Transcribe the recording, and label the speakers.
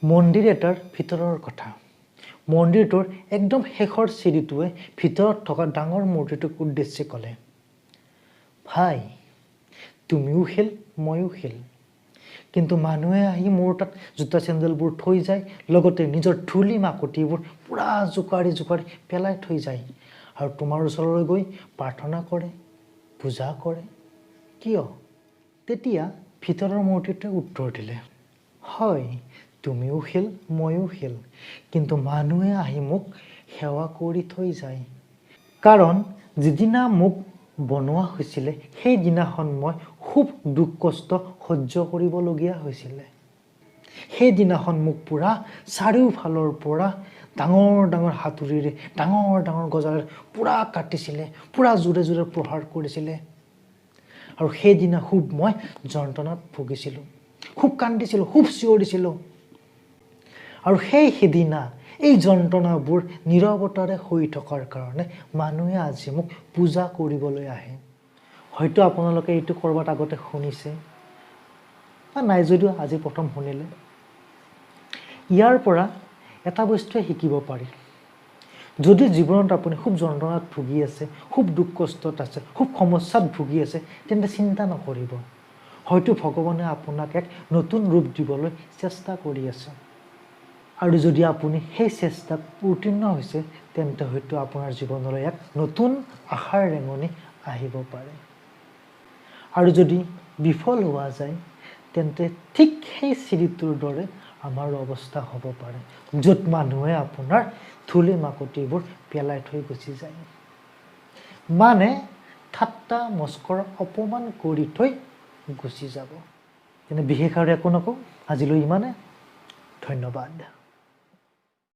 Speaker 1: মন্দিৰ এটাৰ ভিতৰৰ কথা। মন্দিৰটোৰ একদম শেষৰ চিৰিটোৱে ভিতৰত থকা ডাঙৰ মূৰ্তিটোক উদ্দেশ্যি ক'লে, ভাই, তুমিও শিল, ময়ো শিল, কিন্তু মানুহে আহি মোৰ তাত জোতা চেণ্ডেলবোৰ থৈ যায়, লগতে নিজৰ ধূলি মাকতিবোৰ পূৰা জোকাৰি জোকাৰি পেলাই থৈ যায় আৰু তোমাৰ ওচৰলৈ গৈ প্ৰাৰ্থনা কৰে, পূজা কৰে, কিয়? তেতিয়া ভিতৰৰ মূৰ্তিটোৱে উত্তৰ দিলে, হয়, তুমিও শিল, ময়ো শিল, কিন্তু মানুহে আহি মোক সেৱা কৰি থৈ যায়, কাৰণ যিদিনা মোক বনোৱা হৈছিলে সেইদিনাখন মই খুব দুখ কষ্ট সহ্য কৰিবলগীয়া হৈছিলে। সেইদিনাখন মোক পূৰা চাৰিওফালৰ পৰা ডাঙৰ ডাঙৰ হাতুৰীৰে, ডাঙৰ ডাঙৰ গজালেৰে পূৰা কাটিছিলে, পূৰা জোৰে জোৰে প্ৰহাৰ কৰিছিলে আৰু সেইদিনা খুব মই যন্ত্ৰণাত ভুগিছিলোঁ, খুব কান্দিছিলোঁ, খুব চিঞৰিছিলোঁ। আৰু সিদিনা এই যন্ত্ৰণাবোৰ নীৰৱতাৰে হৈ থকাৰ কাৰণে মানুহে আজি মোক পূজা কৰিবলৈ আহে। হয়তো আপোনালোকে এইটো ক'ৰবাত আগতে শুনিছে বা নাই যদিও আজি প্ৰথম শুনিলে। ইয়াৰ পৰা এটা বস্তুৱে শিকিব পাৰি, যদি জীৱনত আপুনি খুব যন্ত্ৰণাত ভুগি আছে, খুব দুখ কষ্টত আছে, খুব সমস্যাত ভুগি আছে, তেন্তে চিন্তা নকৰিব, হয়তো ভগৱানে আপোনাক এক নতুন ৰূপ দিবলৈ চেষ্টা কৰি আছে। আৰু যদি আপুনি সেই চেষ্টাত উত্তীৰ্ণ হৈছে, তেন্তে হয়তো আপোনাৰ জীৱনলৈ এক নতুন আশাৰ ৰেঙনি আহিব পাৰে। আৰু যদি বিফল হোৱা যায়, তেন্তে ঠিক সেই চিৰিটোৰ দৰে আমাৰ অৱস্থা হ'ব পাৰে, য'ত মানুহে আপোনাৰ ধূলি মাকতিবোৰ পেলাই থৈ গুচি যায়, মানে ঠাট্টা মস্কৰ অপমান কৰি থৈ গুচি যাব। তেনে বিশেষ আৰু একো নকওঁ, আজিলৈ ইমানে, ধন্যবাদ।